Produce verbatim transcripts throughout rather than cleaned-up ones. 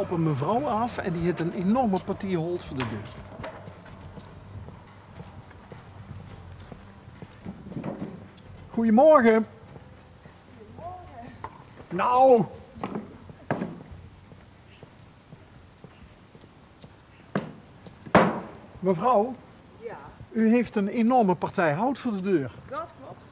Op 'n mevrouw af en die heet 'n enorme partie hout veur de deur. Goeiemorge. Nou. Mevrouw, ja, u heeft een enorme partij hout voor de deur. Dat klopt.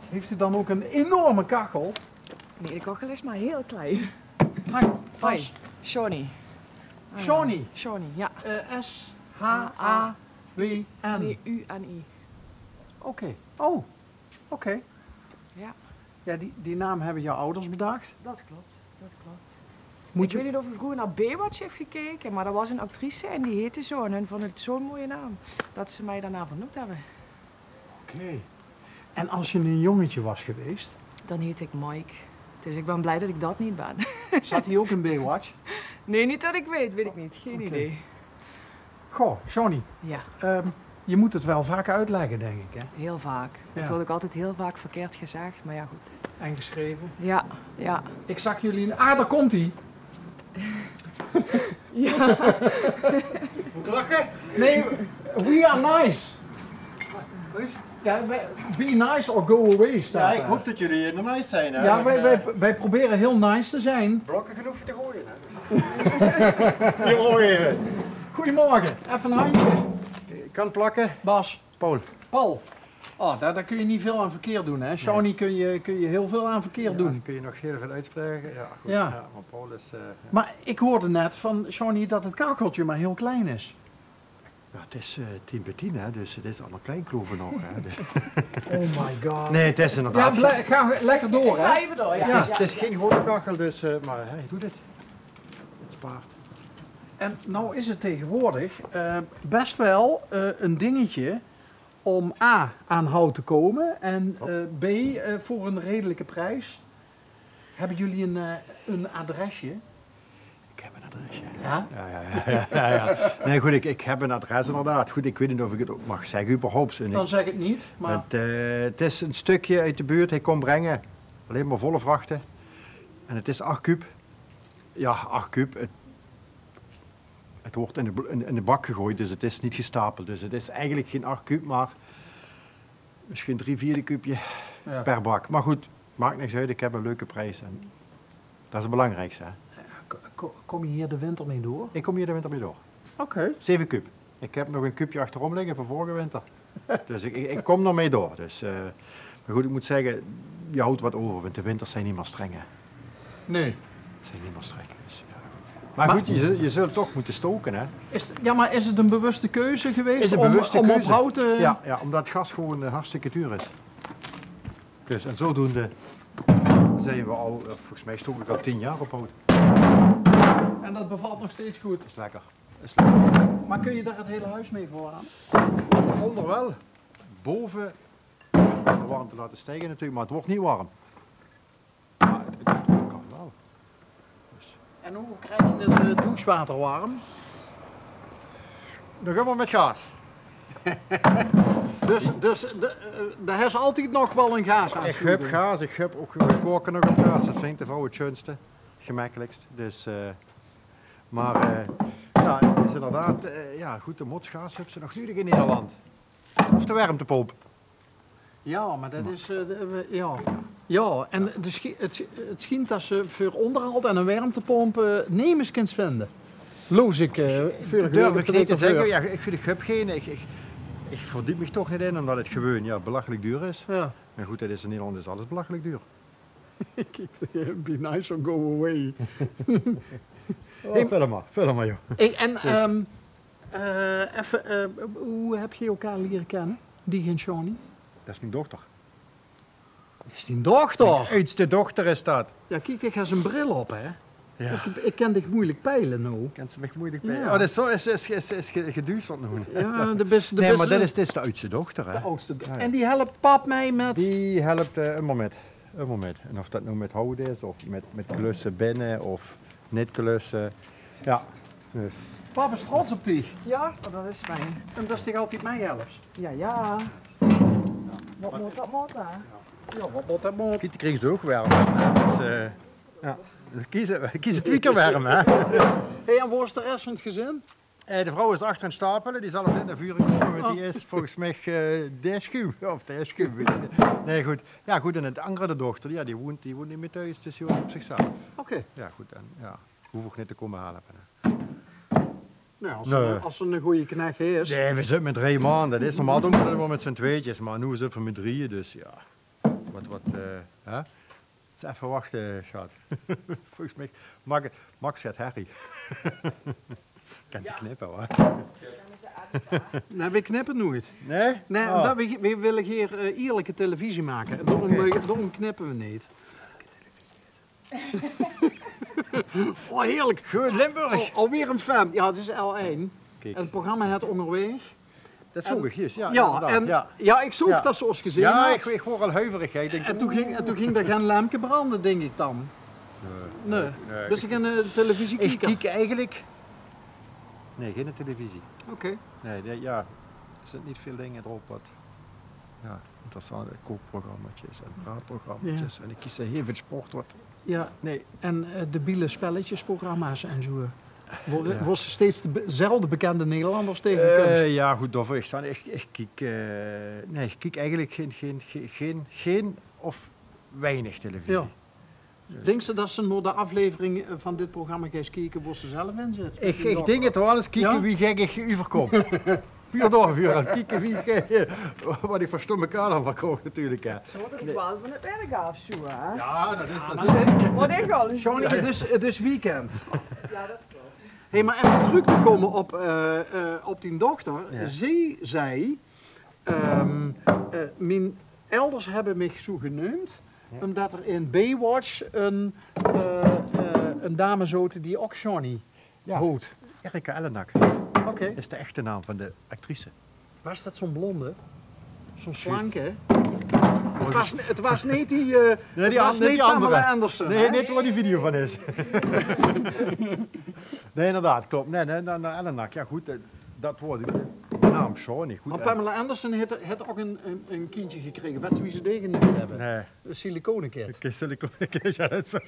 Heeft u dan ook een enorme kachel? Nee, de kachel is maar heel klein. Hi, Shawnee. Hallo. Shawnee, ja. Eh, S H A W N. Nee, U N I. Oké. Oh, oké. Ja. Ja, die, die naam hebben jouw ouders bedacht. Dat klopt, dat klopt. Ik weet niet of u vroeger naar Baywatch heeft gekeken, maar er was een actrice en die heette zo. En hun vonden het zo'n mooie naam dat ze mij daarna vernoemd hebben. Oké. En als je een jongetje was geweest? Dan heet ik Mike. Dus ik ben blij dat ik dat niet ben. Zat hij ook in Baywatch? Nee, niet dat ik weet, weet ik niet. Geen idee. Goh, Shawnee. Ja. Ehm, je moet het wel vaak uitleggen, denk ik, hè? Heel vaak. Ja. Het wordt ook altijd heel vaak verkeerd gezegd, maar ja, goed. En geschreven? Ja, ja. Ik zag jullie... Ah, daar komt hij. Ja. Moet lachen? Nee, we are nice. Wat is? Ja, we- be nice or go away staat daar. Ja, ik hoop dat jullie nice zijn, hè? Ja, wij, wij, wij proberen heel nice te zijn. Blokken genoeg voor te gooien, hè? Goedemorgen. Even een handje. Kan plakken. Bas. Paul. Paul. Oh, daar, daar kun je niet veel aan verkeerd doen, hè? Shawnee kun je, kun je heel veel aan verkeerd doen. Ja, daar kun je nog heel veel uitspreken. Ja, goed. Ja. Ja, maar Paul is, eh, ja. Maar ik hoorde net van Shawnee dat het kacheltje maar heel klein is. Ja, het is, eh, tien bij tien, hè, dus het is allemaal klein kloven nog, hè. Dus oh my god. Nee, het is inderdaad... Ja, ga lekker door, hè? Ga even door, ja. Het is, het is geen grote kachel, dus, eh, maar hij doet het. Het spaart. En nou is het tegenwoordig, eh, best wel, eh, een dingetje om A, aan hout te komen en, eh, B, eh, voor een redelijke prijs. Hebben jullie een, eh, een adresje? Ik heb een adresje. Ja? Ja, ja, ja, ja, ja, ja. Nee, goed, ik, ik heb een adres inderdaad. Goed, ik weet niet of ik het ook mag zeggen überhaupt. En dan zeg het niet, maar het, eh, het is een stukje uit de buurt, hij komt brengen. Alleen maar volle vrachten. En het is acht kuub. Ja, acht kuub. Het, het wordt in de, bl- in, in de bak gegooid, dus het is niet gestapeld. Dus het is eigenlijk geen acht kuub, maar misschien drie vierde kuubje per bak. Maar goed, maakt niks uit, ik heb een leuke prijs en dat is het belangrijkste, hè. Ko- ko- Kom je hier de winter mee door? Ik kom hier de winter mee door. Oké. Zeven kuub. Ik heb nog een kuubje achterom liggen van vorige winter. Dus ik, ik, ik kom er mee door. Dus, eh, maar goed, ik moet zeggen, je houdt wat over, want de winters zijn niet meer streng, hè. Nee. Zijn niet meer streng, dus ja, goed. Maar goed, je zult, je zult toch moeten stoken, hè. Is, ja, maar is het een bewuste keuze geweest om, om op hout te... Ja, ja, omdat gas gewoon, eh, hartstikke duur is. Dus, en zodoende zijn we al, eh, volgens mij stook ik al tien jaar op hout. En dat bevalt nog steeds goed? Is lekker. Is lekker. Maar kun je daar het hele huis mee verwarmen? Onder wel. Boven de warmte laten stijgen natuurlijk, maar het wordt niet warm. Maar het, het, het kan wel. Dus. En hoe krijg je het, eh, douchewater warm? Dan gaan we met gas. Dus, dus de, eh, daar is altijd nog wel een gaas aan. Ik heb gas, ik heb ook, we koken nog op gas. Dat vindt de vrouw het schoonste, gemakkelijkst. Dus, eh, maar, eh, ja, het is inderdaad, eh, ja, goed, de mots gas hebben ze nog nodig in Nederland. Of de warmtepomp. Ja, maar dat is, eh, de, eh, ja. Ja, en de schi- het, het schijnt dat ze voor onderhoud en een warmtepomp, eh, nemes kins vinden. Loos ik, eh, dat durf ik niet te zeggen. Ja, ik, ik heb geen, ik, ik, ik verdiep mich toch niet in, omdat het gewoon, ja, belachelijk duur is. Ja. Maar goed, dat is in Nederland is alles belachelijk duur. Be nice or go away. Oh, hey, vul hem maar, vul hem maar, joh. Hey, en, ehm, eh, effe, eh, hoe heb je elkaar leren kennen? Die en Shawnee? Dat is mijn dochter. Is die dochter? Mijn oudste dochter is dat. Ja, kiek, die heeft zijn bril op, hè? Ja. Ik, ik kan dich moeilijk peilen, nou. Kan ze mich moeilijk peilen? Ja. Oh, dat is zo, is, is, is, is ge- geduisterd nu. Ja, de beste, de... Nee, maar dat is, dat is de oudste dochter, hè? De oudste do- Ja, ja. En die helpt pap mee met... Die helpt, eh, een moment. Een moment. En of dat nou met hout is, of met, met klussen binnen, of niet klussen. Ja, dus. Pap is trots op dich. Ja, oh, dat is fijn. En dat dich altijd mee helpt. Ja, ja. Wat moet, dat moet, hè? Ja, wat moet, dat moet. Kiek, die krijgen ze ook weer. Dus, eh, ja. Kieze, kieze twie kier werm, hè? Hey, en wo is de res van 't gezin? Eh, de vrouw is achter aan 't stapele, die zal op dit nao veure kómme, want die is volges mich, eh, de sjuw, of de sjuw, weit ich neet. Nae, good. Ja, good, en 't angere dochter, ja, die woont, die woont neet mie thoes, dus die woont op zichzelf. Oké. Ja, good, en ja, hoof ich neet te kómme helpe, hè. Nae, es ze, es ze 'ne gooje knech is. Nae, we zitte mit drie man, det is normaal, doon we det mer mit z'n tweetjes, mer noe zitte we mit drieje, dus ja. Wat, wat, eh, hè? Is effe wachte, sjat. Volges mich, Max, Max geit herrie. Kins se knippe, huur. Nae, we knippe noeit. Nae? Nae, oh, umdet we, we wille hie, eh, ierlike televisie make. En daorum, oké, eh, daorum knippe we neet. Oh, heerlik. Good Limburg. Al, alweer 'ne fan. Ja, 't is L één. Kiek. En 't programma het Óngerwaeg. Det zoog ich zjus, ja, ja, inderdaad, en, ja, ja, ich zoog, ja, det se ós gezeen, ja, hads. Ich, ich woort al huiverig, hè. Ich dink, en toen, oeh, ging, en toen ging d'r gein lempke brande, dink ich dan. Nae, nae, nae. Dus ich, geine televisiekieker? Ich kiek eigelik, nae, geine televisie. Oké. Nae, nae, ja, d'r zeen neet väöl dinger d'rop wat, ja, interessante kookprogrammaatjes en praatprogrammaatjes. Ja. En ich kiek hiel väöl sport, wat. Ja. Nae. En, eh, de biele spelletjesprogramma's en zoe. Wo-, ja, woors se steeds de be-, zelfde bekende Nederlanders tegekumps? Eh, ja, good, dao veur ich staan. Ich, ich kiek, eh, nae, ich kiek eigelik gein, gein, gein, gein, gein of weinig televisie. Ja. Dus. Dinks se det se nao de aflevering, eh, van dit programma geis kieke wo se zelf in zits? Ich, ich dink 't waal, ins kieke, ja, wie gek ich euverkom. Puur daoveur, kieke wie ich, eh, wat ich veur stómme kaart dan verkoup natuurlik, hè. Ze mótte 't waal van 't werk aaf zoe, hè? Ja, det is, det is, Johnny, 't is, 't is weekend. Ja, det klop. Hey, mer effe trök te kómme op, eh, eh, op dien dochter. Ja. Zie zag, ehm, eh, mien elders höbbe mich zoe geneump, ja, umdet d'r in Baywatch 'n, eh, eh, 'n dame zoot die ouch Shawnee, ja, hoot. Erika Ellenak. Oké. Is de echte naam van de actrice. Waas det zoe'n blonde? Zoe'n slanke? Zjus. 't Waas, 't waas neet die, eh, nae, 't waas neet die Pamela Anderson, hè? Nae, neet wo die video van is. Nae, inderdaad, klop. Nae, nae, nae, nae, Ellenak. Ja, good, eh, det woor de naam Shawnee. Good, mer, eh, Pamela Anderson haet, haet ouch 'n, 'n, 'n kindje gekrege. Wèts se wie ze dae geneump höbbe? Nae. 'n Siliconekit. 'n Siliconekit, ja, det is zo.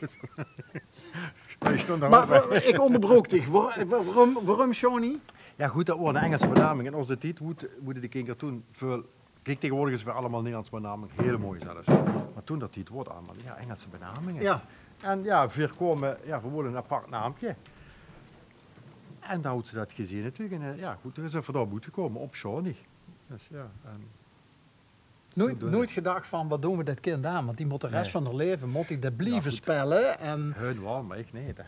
Mer ich stóng dao ouch bie. Mer, eh, ich óngerbrook dich. Waor-, waorum, waorum Shawnee? Ja, good, det woor 'n Engelse benaming. In ózze tied woeje, woeje de kinger toen väöl, kiek, taegewoordig is 't weer allemaol Nederlandse benaming, hiel mooi zelfs. Mer toen d'r tied woor 't allemaol, ja, Engelse benaminge. Ja. En ja, veer kome, ja, veer wouwe 'n apart naamke. En dao haet ze det gezeen natuurlik. En, eh, ja, good, toen is 't veur dao boete gekómme op Shawnee. Dus ja, en Noeit, noeit gedach van, wat doon we det kind aan? Want die mót de res van häör laeve, mót die det blieve spelle en... Nae, hun waal, mer ich neet, hè.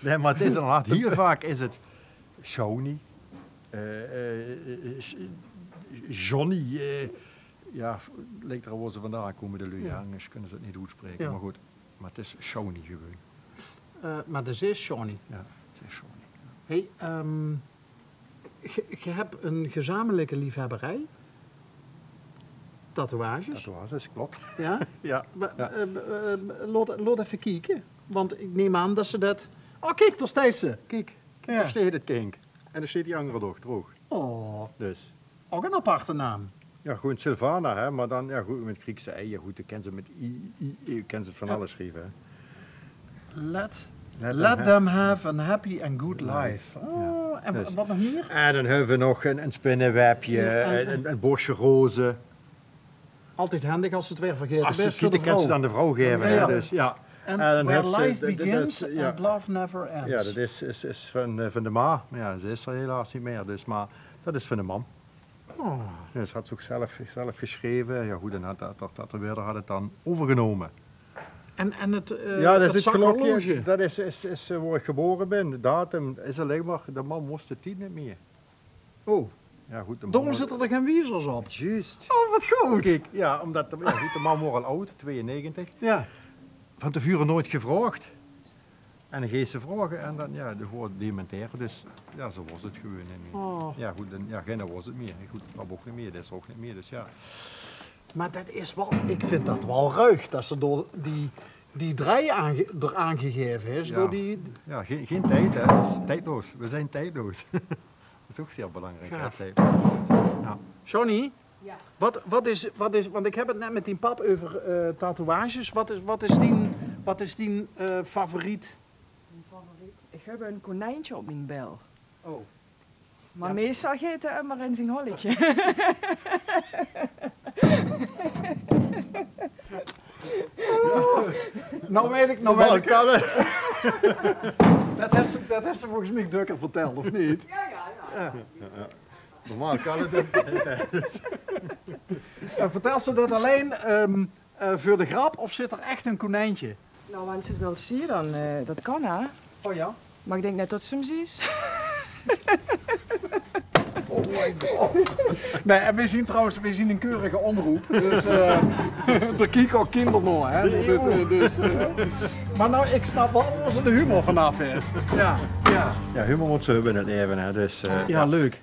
Nae, mer 't is inderdaad, hiel vaak is 't Shawnee, eh, eh, eh, Sh-, Johnny, eh, ja, liek d'r aan wo ze vandaan kómme, de luuj, angers kinne ze 't neet oetspraeke, mer good. Mer 't is Shawnee gewoon. Eh, mer det is Shawnee. Ja, 't is Shawnee. Hey, ehm, ge, ge höb 'n gezamenlijke liefhebberij. Tatoeages. Tatoeages, klop. Ja? Ja. Wa-, eh, eh, laot, laot effe kieke. Want ich num aan det se det... Oh, kiek, dao steit ze. Kiek, dao steit 't kink. En dao steit die anger dochter ouch. Oh. Dus. Ouch 'n aparte naam. Ja, gewoon Sylvana, hè, mer dan, ja, good, mit Griekse i, ja, good, dan kins se mit i, i, i, kins se van alles sjrieve, hè. Let, let them have a happy and good life. Oh, en wat nog mieër? En dan höbbe we nog 'n, 'n spinnewebje, 'n, 'n bosje roze. Altied hendig es se 't weer vergaete bis. Es se 't vergaete bis, kins se 't aan de vrouw gaeve, hè, dus, ja. En dan höbs se, where life begins and love never ends. Ja, det is, is, is van, eh, van de ma. Mer ja, ze is d'r helaas neet mieër, dus, mer det is van de mam. Oh. Ja, ze haet ze ouch zelf, zelf gesjreve. Ja, good, en haet det, det, det d'r weerder haet 't dan euvergenómme. En, en 't, eh, ja, det is 't klokske. Det is, is, is, eh, wo ich gebore bin. De datum is allein mer, de mam wós de tied neet mieër. Oh. Ja, good, de mam... Daorum zitte d'r gein wiezers op. Zjus. Oh, wat good. Kiek, ja, ómdet de, ja, good, de mam woor al aod, tweeënnegentig. Ja. Van te vure noeit gevraog. En dan geis se vraoge en dan, ja, det woort dementere. Dus ja, zo wós 't gewoon neet mieër. Oh. Ja, good, dan, ja, geine wós 't mieër. Good, pap ouch neet mieër, det is ouch neet mieër, dus ja. Mer det is waal, ich vinj det waal ruig, det se door die, die draai aange-, d'r aangegaeve is, ja, door die... Ja, gein, gein tied, hè. Det is tiedloos. We zeen tiedloos. Det is ouch zeer belangriek, hè, tiedloos. Ja. Johnny? Ja. Wat, wat is, wat is, want ich höb 't net mit dien pap euver, eh, tatoeages. Wat is, wat is dien, Wat is dien, eh, favoriet? Mien favoriet? Ich höb ein konijntje op mien bel. Oh. Mer meistal geit 'r ummer in zien holletje. Noe weit ich, noe weit ich. Det höbs se, det höbs se volges mich dökker vertèld, of neet? Jao, jao, jao. Normaal kan 't neet. En vertèls se det allein, ehm, eh, veur de grap of zit d'r ech ein konijntje? Noe, wens se 't wils zeen, dan, eh, det kan, hè? Oh jao? Mer ich dink neet det se 'm zuus. Oh my god. Nae, en veer zeen trouwens, veer zeen ein keurige omroep. Dus, eh, d'r kieke ouch kinder nao, hè? Dus, eh, mer noe, ich snap waal wo se de humor vanaaf haet. Jao, jao. Jao, humor mót se höbbe in 't laeve, hè. Dus, eh, jao, leuk.